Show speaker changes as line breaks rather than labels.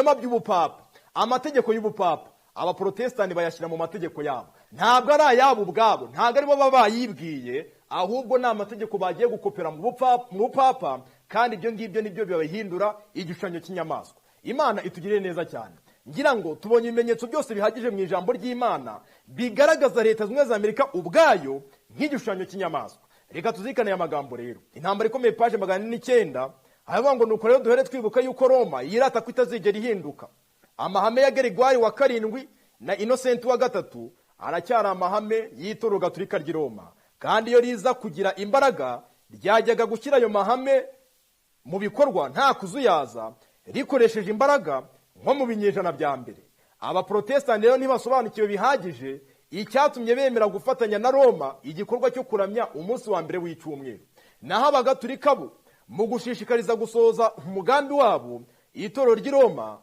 Ibinyoma by'ubupapa, amategeko y'ubupapa, abaporotesitanti bayashyira mu mategeko yabo. Ntabwo ari ayabo ubwabo, ntabwo aribo baba bayibwiye, ahubwo ni amategeko bagiye gukopera mu bupapa, kandi ibyo ngibyo nibyo bibahindura igishushanyo cy'inyamaswa. Imana itugirire neza cyane. Ngira ngo tubonye ibimenyetso byose bihagije mu ijambo ry'Imana bigaragaza Leta Zunze Ubumwe za Amerika ubwayo nk'igishushanyo cy'inyamaswa. Reka tuzirikane aya magambo rero. Intambara Ikomeye, paje 409, aravuga ngo: "Nuko rero duhere twibuka yuko Roma yirata ko itazigera ihinduka. Amahame ya Gerigwari wa karindwi na Inosenti wa gatatu aracyari amahame y'itorero gatolika ry'i Roma, kandi iyo riza kugira imbaraga ryajyaga gushyira ayo mahame mu bikorwa nta kuzuyaza, rikoresheje imbaraga nko mu binyejana bya mbere. Abaporotesitanti rero ntibasobanukiwe bihagije icyatumye bemera gufatanya na Roma igikorwa cyo kuramya umunsi wa mbere w'icyumweru. Naho abagatulika bo, mu gushishikariza gusohoza umugambi wabo itorero ry'i Roma